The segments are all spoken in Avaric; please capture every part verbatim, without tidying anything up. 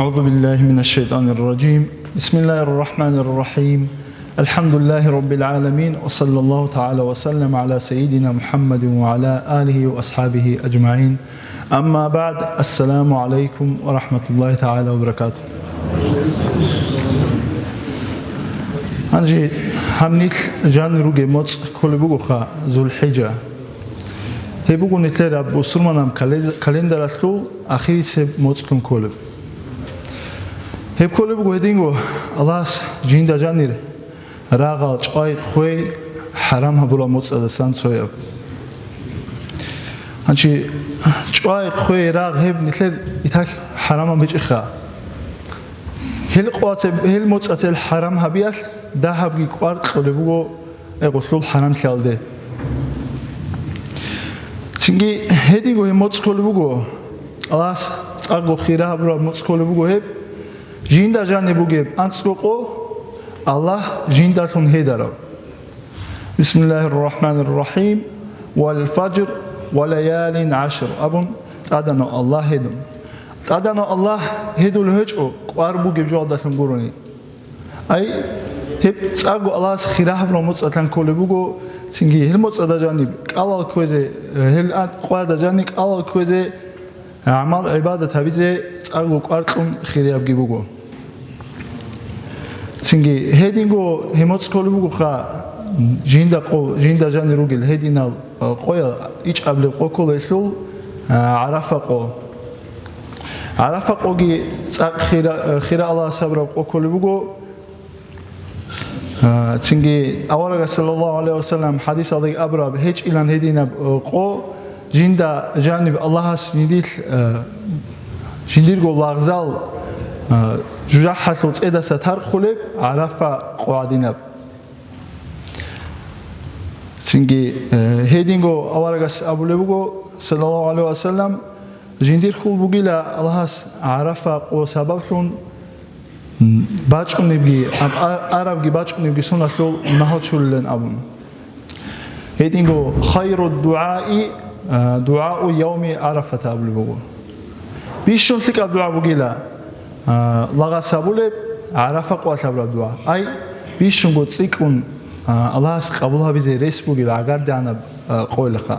أعوذ بالله من الشيطان الرجيم. بسم الله الرحمن الرحيم. الحمد لله رب العالمين، وصلى الله تعالى وسلم على سيدنا محمد وعلى آله وأصحابه أجمعين. أما بعد، السلام عليكم ورحمة الله تعالى وبركاته. Гьанже гьаб нилъ жанир ругеб моцӀ кколеб бугоха, ЗулхӀижа. Гьеб буго нилъер гьаб бусурманаб кале-, календаралъул ахирисеб моцӀлъун кколеб. Гьеб кколеб буго гьединго Аллагьас жинда жанир рагъал, чӀвай, хъвей хӀарам гьабурал моцӀадасан цояб. Гьанчи чӀвай, хъвей, рагъ гьеб нилъер итак хӀарамаб гьечӀеха. Гьел къвацеб-, гьел моцӀацел хӀарам гьабиялъ дагьабги кӀвар кьолеб буго гъолъул хӀарамлъиялде. Цинги гьединго гьеб моцӀ кколеб буго, Аллагьас цӀакъго хира гьабураб моцӀ кколеб буго гьеб, жинда жаниб бугеб анцӀго къо Аллагь жиндалъун гьедараб. Бисмиллагьир рахӀманир рахӀим. Вал фажр, ва лаялин гӀашр абун, тӀадегӀанав Аллагь гьедун. ТӀадегӀанав Аллагь гьедулев гьечӀо, кӀвар бугеб жоялдалъун гурони. Ай, гьеб цӀакъго Аллагьас хира гьабураб моцӀалъан кколеб буго, цинги гьел моцӀада жаниб кӀалал кквезе, гьел къояда жаниб кӀалал кквезе, гӀамал-гӀибадат гьабизе цӀакъго кӀвар кьун хириябги буго. Цинги гьединго гьеб моцӀ кколеб бугоха, жинда къо-, жинда жанир ругел гьединал, а, къоял, ичӀабилеб къо ккола гьелъул, а, ГӀарафа къо. ГӀарафа къоги цӀакъ хира, хира Аллагьас гьабураб къо кколеб буго. А, цинги аварагас, саллаллагьу гӀалайгьи ва саллам, хӀадисалдаги абураб, гьечӀилан гьединаб, э, къо жинда жаниб Аллагьас жиндилъ, э, жиндирго лагъзал, э, жужахӀалъул цӀедаса тархъулеб ГӀарафа къо гӀадинаб. Цинги, э, гьединго аварагас абулеб буго, саллаллагьу гӀалайгьи ва саллам, жиндир хьул бугила Аллагьас ГӀарафа къо сабаблъун, м, бачӀунебги, аб-, а-, арабги бачӀунебги суналъул мунагьал чурилан абун. Гьединго хайру дугӀаи, а, дугӀау явми ГӀарафата абулеб буго. Бищун лъикӀаб дугӀа бугила, а, лагъас гьабулеб, ГӀарафа къоялъ гьабураб дугӀа. Ай, бищунго цӀикӀкӀун, а, Аллагьас къабул гьабизе рес бугеб гӀагардегӀанаб, а, къойилаха.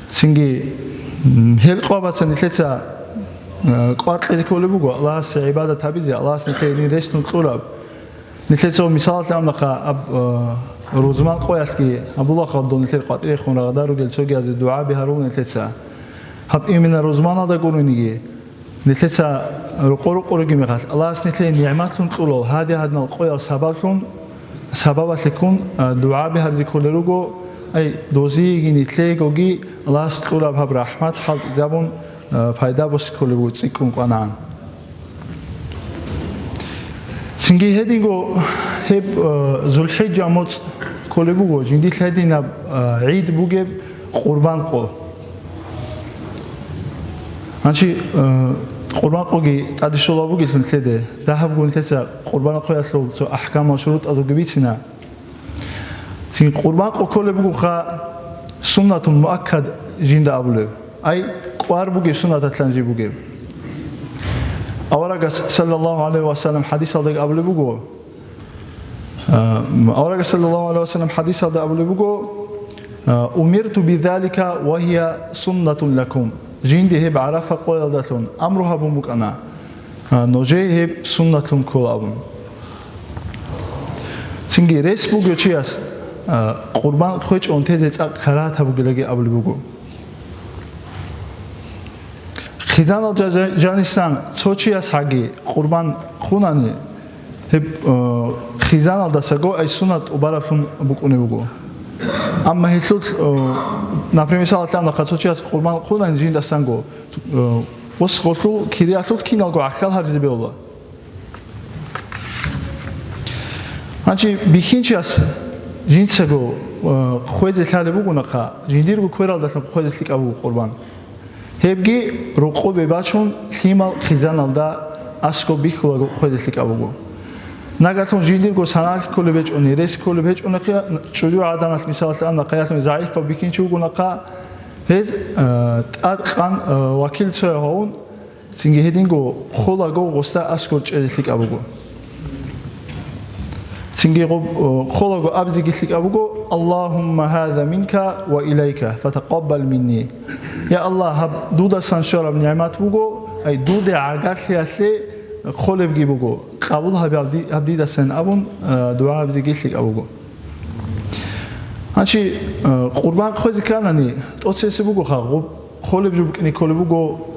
Цинги, м, гьел къоялдаса нилъеца, а, кӀвар кьезе кколеб буго Аллагьасе гӀибадат гьабизе, Аллагьас нилъее гьедин рес-нух кьураб. Нилъеца мисалалъе абунахъа, аб-, э, рузман къоялъги абулаха дол нилъер къватӀирехун рагъда ругел цогиязе дугӀаби гьарул нилъеца. Гьаб именно рузманалда гурониги, нилъеца рокъо-рокъо ругеб мехалъ, Аллагьас нилъее нигӀматлъун кьурал гьади-гьадинал къоял сабаблъун, сабабалъе ккун, э, дугӀаби гьаризе кколел руго, ай, дозиеги нилъеегоги Аллагьас кьураб гьаб рахӀмат хӀалтӀизабун, э, пайда босе кколеб буго цӀикӀкӀун кӀванагӀан. Цинги гьединго гьеб, э, ЗулхӀиджа моцӀ кколеб буго, жиндилъ гьединаб, э, гӀид бугеб Къурбан къо. Гьанчи, э, Къурбан къоги тӀаде щолеб бугелъул нилъеде, дагьабго нилъеца Къурбан къоялъул цо ахӀкамал, шурутӀалги бицина. Цин Къурбан къо кколеб бугоха суннатун муаккад жинда абулеб, ай, кӀвар бугеб, суннаталъан жиб бугеб. Аварагас, саллаллагьу гӀалайгьи ва саллам, хӀадисалдаги абулеб буго, а, аварагас, саллаллагьу гӀалайгьи ва саллам, хӀадисалда абулеб буго, а, «Умирту бизалика ва гьия суннатун лакум». Жинде гьеб ГӀарафа къоялдалъун амру гьабун букӀана, а, нужее гьеб суннатлъун ккола абун. Цинги рес бугев чияс, а, къурбан хъвечӀон тезе цӀакъ карагьат гьабугелаги абулеб буго. Хъизанал жа-, жа-, жанисан цо чияс гьаги къурбан хъунани, гьеб, а, хъизаналдасаго ай суннат тӀубараблъун букӀунеб буго. Амма гьелъул, а, например, мисалалъе абунахъа, цо чияс къурбан хъунани жиндасанго, а, ус гъолъул кириялъул киналго гӀахьал гьаризе бегьула. Гьанчи бихьинчияс жинцаго, э, хъвезе лъалеб бугонахъа, жиндирго квералдалъун хъвезе лъикӀаб буго къурбан. Гьебги рокъобе бачун, лъимал хъизаналда аскӀоб бихьулаго хъвезе лъикӀаб буго. Нагагьлъун жиндирго саналъи кколеб гьечӀони, рес кколеб гьечӀонахъе, чӀужугӀаданалъ, мисалалъе абунахъа, ялъун загӀипав бихьинчи вугонахъа, гьез, э, тӀадкъан, э, вакил цояв гьавун, Цинги гьединго холаго гъосда аскӀор чӀезе лъикӀаб буго. Цинги гъоб-, о, холаго абизеги лъикӀаб буго: «Аллагьумма гьаза минка ва илайка, фатакъаббал минни». Я Аллагь, гьаб дудасан щвараб нигӀмат буго, ай, дуде гӀагарлъиялъе холебги буго, къабул гьабе гьаб ди-, гьаб дидасан абун, э, дугӀа абизеги лъикӀаб буго. Гьанчи, э, къурбан хъвезе кканани, тӀоцебесеб бугоха, гъоб холеб жо букӀине кколеб буго,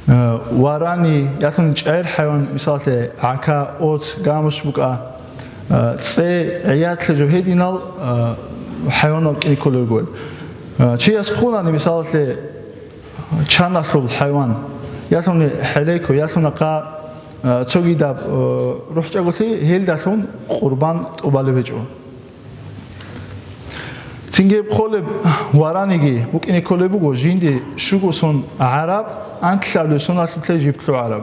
э, варани, ялъун чӀегӀер хӀайван, мисалалъе, гӀака, оц, гамуш букӀа, э, цӀе, гӀиятлъи жо гьединал, э, хӀайванал букӀине кколел ругел. Э, чияс хъунани, мисалалъе, чаналъул хӀайван, ялъуни хӀелеко, ялъуна хъа, э, цогидаб, э, рухӀчӀаголъи, гьелдалъун къурбан тӀубалеб гьечӀо. Цинги гьеб холеб вараниги букӀине кколеб буго, жинди щуго сон гӀараб, анлъабилеб соналъулъе жиб лъугӀараб.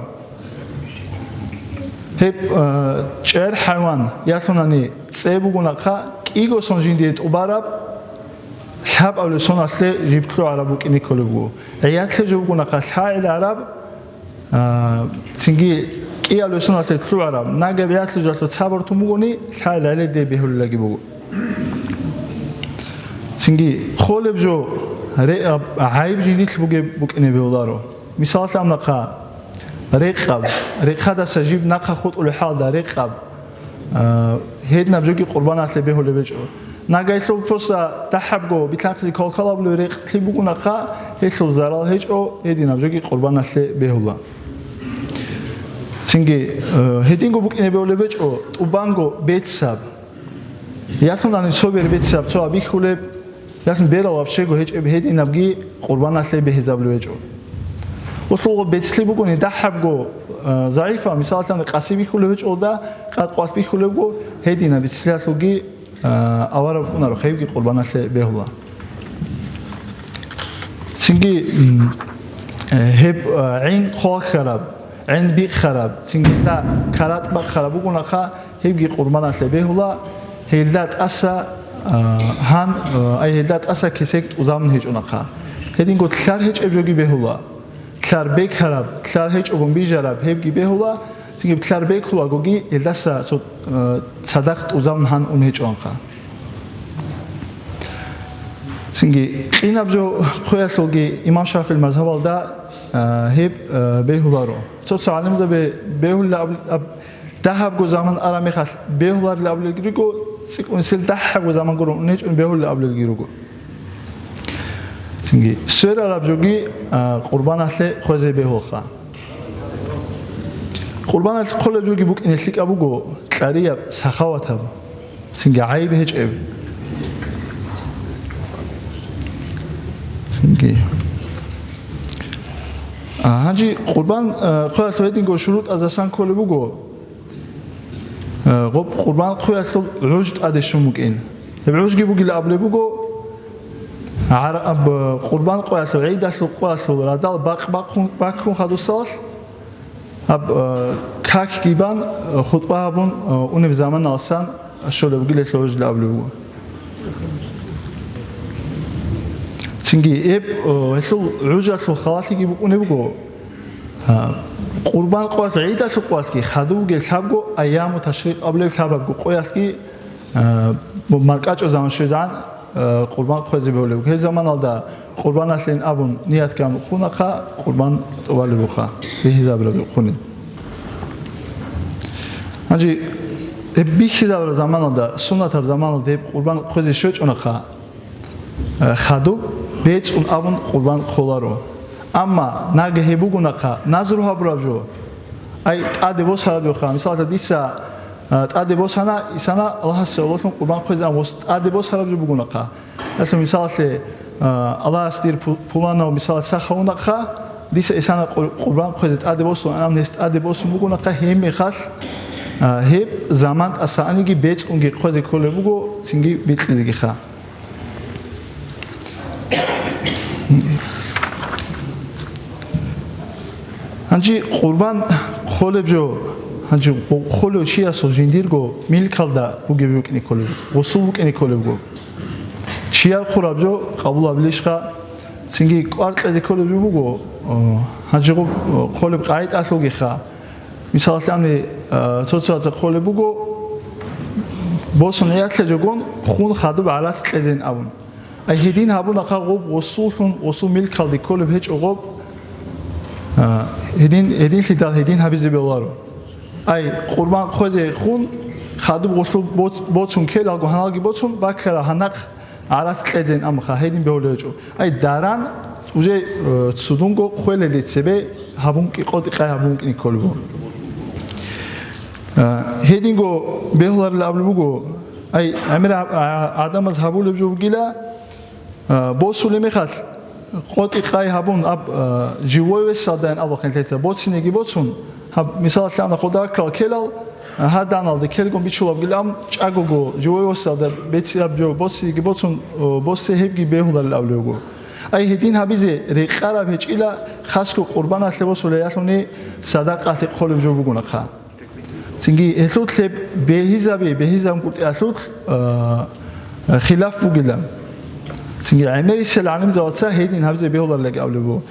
Гьеб, э, чӀегӀер хӀайван, ялъунани цӀе бугонаха, кӀиго сон жиндие тӀубараб, лъабабилеб соналъе жиб лъугӀараб букӀине кколеб буго. ГӀиятлъи жо бугонаха лъагӀел гӀараб, А, цинги кӀиабилеб соналъе лъугӀараб, нагаб ялъужалъул цабар тун бугони, лъай лъаледе бегьулелги буго. Цинги холеб жо ре-, а, гӀайиб жиндилъ бугеб букӀине бегьуларо. Мисалалъе амнахъа, рекъаб, рекъадаса жиб нахъа хутӀулеб хӀалда рекъаб, а, гьединаб жоги къурбаналъе бегьулеб гьечӀо. Нагайлъул просто дагьабго битӀахъизе калкалабулев рекълъи бугонаха, гьелъул зарал гьечӀо, гьединаб жоги къурбаналъе бегьула. Цинги, э, гьединго букӀине бегьулеб гьечӀо, тӀубанго бецаб. Ялъунани цо бер бецаб, цо абихьулеб, ялъун берал вообще-го гьечӀеб, гьединабги къурбаналъе бегьизабулеб гьечӀо. Уллуго бецлъи бугони дагьабго, э, загӀипа, мисалалъе, къаси бихьулеб гьечӀолда, къад-къвалъ бихьулебго, гьединаб бецлъиялъулги а, авараг кӀунаро, гьебги къурбаналъе бегьула. Цинги, м, э, гьеб, а, гӀин хъвалхьараб, гӀин бикъараб, цинги да каратӀ бахъараб бугонаха, гьебги къурбаналъе бегьула, гьелда тӀаса, а, гьан, а, ай гьелда тӀаса кесек тӀузабун гьечӀонаха. Гьединго лъар гьечӀеб жоги бегьула. Лъар бекараб, лъар гьечӀогун бижараб, гьебги бегьула, цинги лъар бекулагоги, гьелдаса цо, э, цадахъ тӀузабун гьан ун гьечӀоанха. Цинги къинаб жо хъвеялъулги имам ШафигӀил мазгьабалда, э, гьеб, э, бегьуларо. Цо-цо гӀалимзаби бегьулеб аб-, аб-, дагьабго заман араб мехалъ бегьуларел абулелги руго, цӀикӀкӀунисел дагьабго заман гурун ун гьечӀун бегьулел абулелги руго. Цинги сверараб жоги, а, къурбаналъе хъвезе бегьулха. Къурбаналъе хъолеб жоги букӀине лъикӀаб буго кьарияб, сахаватаб, цинги гӀайиб гьечӀеб. Цинги. А, гьанже къурбан, а, хъвеялъул гьединго шурутӀаздасан кколеб буго. Э, гъоб къурбан къоялъул гӀуж тӀаде щун букӀин. Гьеб гӀужги бугила абулеб буго, гӀараб къурбан къоялъул, гӀидалъул къоялъул радал бакъ бахъун, баккун хадусалъ, гьаб, э, какги бан, э, хутӀба гьабун, э, унеб заманалсан щолеб бугила гьелъул гӀужила абулеб буго. Цинги гьеб, э, гьелъул гӀужалъул халалъиги букӀунеб буго. А, къурбан къоялъ, гӀидалъул къоялъги хадубги лъабго айяму ташрикъ абулеб лъабабго къоялъги, а, бу-, маркӀачӀул заман щвезегӀан, а, къурбан хъвезе бегьулеб. Гьеб заманалда къурбаналъин абун ниятган хунахъа, къурбан тӀубалебуха, бихьизабураб хунин. Гьанже гьеб бихьизабураб заманалда, суннатаб заманалда гьеб къурбан хъвезе щвечӀунахъа, Э, хадуб бецӀун абун къурбан кколаро. Амма нага гьеб бугонаха назру гьабураб жо. Ай, тӀаде босараб жоха. Мисалда, дица, э, тӀаде босана, исана Аллагьасе гӀололъун къурбан хъвезе ан бос-, тӀаде босараб жо бугонаха. Гьелъул мисалалъе, э, Аллагьас дир пу-, пуланав мисал сахавунаха, дица исана къур-, къурбан хъвезе тӀаде босун, ан гьес тӀаде босун бугонаха, гьеб мехалъ, э, гьеб заман тӀасаниги бецӀунги хъвезе кколеб буго, цинги бикьизегиха. Гьанже къурбан холеб жо, гьанже къу-, холев чиясул жиндирго милкалда бугеб букӀине кколеб, гъусул букӀине кколебго. Чияр хъураб жо къабулабилищха, цинги кӀвар кьезе кколеб жо буго, о, Гьанже гъуб, э, хъолеб къагӀидалъулгиха. Мисалалъе, э, цо-цояз хъолеб буго, босун гӀиялъе жогон хун хадуб гӀарац кьезейин абун. Ай гьедин гьабунахъа гъуб гъусуллъун, гъусул милкалде кколеб гьечӀо гъуб, э, гьедин, гьединлъидал гьедин гьабизе бегьуларо. Ай къурбан хъвезе хун, хадуб гъусул боц-, боцун ккелалго гьаналги боцун, баккара гьанахъ гӀарац кьезейин абунха, гьедин бегьулеб гьечӀо. Ай даран уже, э, цудунго хъвелелде цебе гьабун кӀи-, къотӀи-къай гьабун кӀине кколеб буго. Э, гьединго бегьуларел абулеб буго, ай гӀемер гӀа-, гӀа-, гӀадамаз гьабулеб жо бугила, э, босулеб мехалъ къотӀи-къай гьабун аб, э, живой весалдайин абухъин лъеца боцинеги боцун, гьаб, мисалалъе, ана хъодаккал ккелал, гьаданалде ккелгун бичулабгилан чӀагого живой весалда беци аб жо босиги боцун, о, босе гьебги бегьуларел абулеб буго. Ай гьедин гьабизе рекъараб гьечӀила, хасго къурбаналъе босулеялъуни садакъалъе хъолеб жо бугонахъа. Цинги гьелъул лъеб бегьизаби, бегьизаб гуртӀиялъул, а, хилаф бугила. Цинги гӀемерисел гӀалимзабаца гьедин гьабизе бегьуларилаги абулеб буго.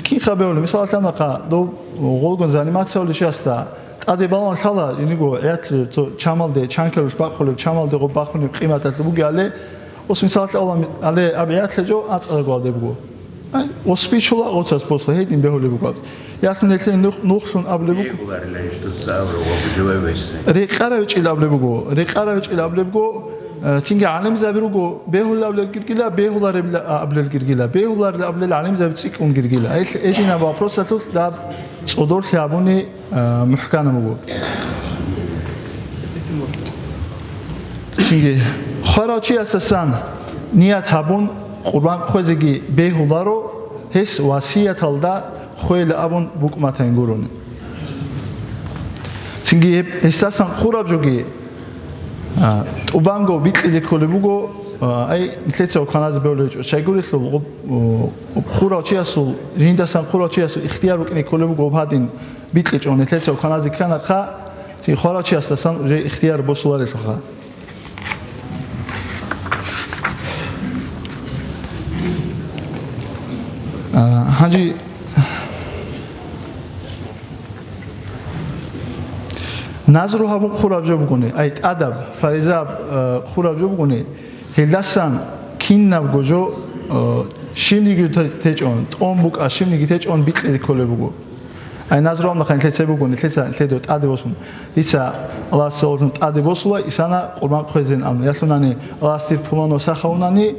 Кинха бегьулеб? Мисалалъе, нахъа дов гъолгун заниматься гьавлищ ясда, тӀаде балун лъала, жиндирго гӀиятлъи цо чамалде, чанкалъулъ бахъулеб, чамалде гъоб бахунеб къиматалъ бугеали, ос мисалалъе абе, аб гӀиятлъи жо анцӀалаго гьалде буго. Ай, ос бичула, оцас босла, гьедин бегьулеб буго аб. Ялъун гьелъе нух-, нухлъун абулеб буго. Рекъарав чӀил абулеб буго. Рекъарав чӀил абулеб буго. Э, цинги гӀалимзаби руго, бегьулеб гиргила, бегьулареб абулел гиргила, бегьуларел абулел гӀалимзаби цӀикӀкӀун гиргила. Гьелъ гьединаб вопросалъулъ даб цӀодорлъи гьабуни, э, мухӀканаб буго. Цинги хварав чиясасан ният гьабун къурбан хъвезеги бегьуларо, гьес васияталда хвейила абун букӀматайин гурони. Цинги гьеб гьесдасан хъураб жоги, а, тӀубанго бикьизе кколеб буго, а, ай, нилъеца кваназе бегьулеб гьечӀо. Щайгурелъул гъуб-, о, хъурав чиясул, жиндасан хъурав чиясул ихтияр букӀине кколеб буго гьаб гьадин бикьичӀо, нилъеца кваназе кканахъа, цин хварав чиясдасан уже ихтияр босуларелъулха. А, гьанже назру гьабун хъураб жо бугони, ай тӀадаб, фаризаб, а, хъураб жо бугони, гьелдасан кинабго жо, а, щибниги те-, течӀон, тӀон букӀа щибниги течӀон бикьизе кколеб буго. Ай назру амнахъан нилъеца буго, нилъеца, нилъеда тӀаде босун. Дица Аллагьасда гьоркьун тӀаде босула, исана къурбан хъвезейин абун. Ялъунани Аллагьас дир пуланав сахавунани,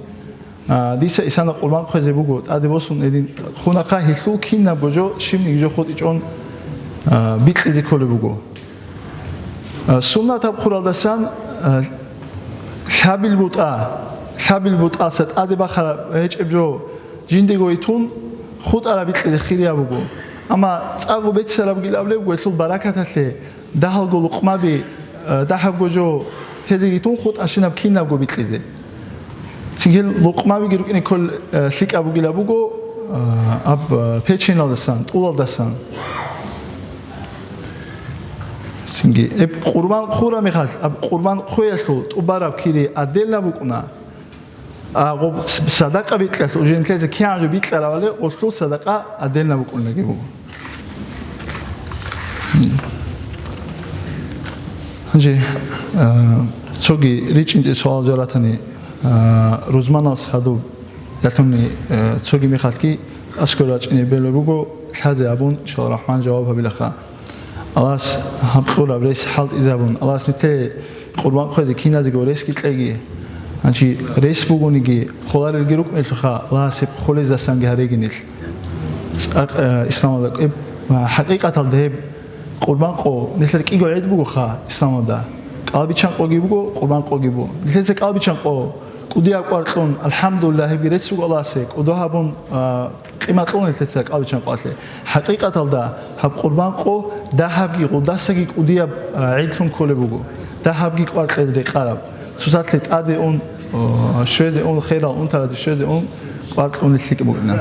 а, дица исана къурбан хъвезе буго, тӀаде босун гьедин хунахъа гьелъул кинабго жо, щибниги жо хутӀичӀон, а, бикьизе кколеб буго. А, суннатаб хъуралдасан, а, лъабил бутӀа, лъабил бутӀаса тӀаде бахараб гьечӀеб жо жиндего итун, хутӀараб бикьизе хирияб буго. Амма цӀакъго беццарабгил абулеб буго, гьелъул баракаталъе дагьалго лукъмаби, а, дагьабго жо тезеги тун хутӀанщинаб кинабго бикьизе. Цинги гьел лукъмабиги рукӀине ккол, а, лъикӀаб бугилаб буго, а, аб, а, печеналдасан, тӀулалдасан. Цинги, гьеб къурбан хъура мехалъ, аб къурбан хъуялъул тӀубараб кири отдельно букӀуна. А гъоб с-, садакъа бикьалъул, уже нилъеца кигӀан жо бикьаравали, гъолъул садакъа отдельно букӀунаги буго. Гьанже, а, цоги ричӀинчӀеб суал жо ратани, а, рузманалъ хадуб, ялъуни, а, цоги мехалъги аскӀор рачӀине бегьулеб буго, лъазе абун, иншаллагь рахман, жаваб гьабилаха. Аллагьас гьаб кьураб рес хӀалтӀизабун, Аллагьас нилъее къурбан хъвезе киназего ресги кьеги. Гьанчи рес бугониги, холарелги рукӀунелъулха, Аллагьас гьеб холездасанги гьареги нилъ. ЦӀакъ, э, исламалда гьеб, э, хӀакъикъаталда гьеб къурбан къо нилъер кӀиго гӀид бугоха исламалда. КӀалбичан къоги буго, къурбан къоги буго. Нилъеца кӀалбичан къо кӀудияб кӀвар кьун, алхӀамдулиллагь, гьебги рецц буго Аллагьасе, кӀодо гьабун, а, къимат кьун нилъеца кӀалбичан къоялъе. ХӀакъикъаталда гьаб къурбан къо дагьабги гъудасаги кӀудияб, а, гӀидлъун кколеб буго, дагьабги кӀвар кьезе рекъараб. Цоцалъе тӀаде ун, а, щвезе ун, херал унтараде щвезе ун, кӀвар кьунел лъикӀ букӀина.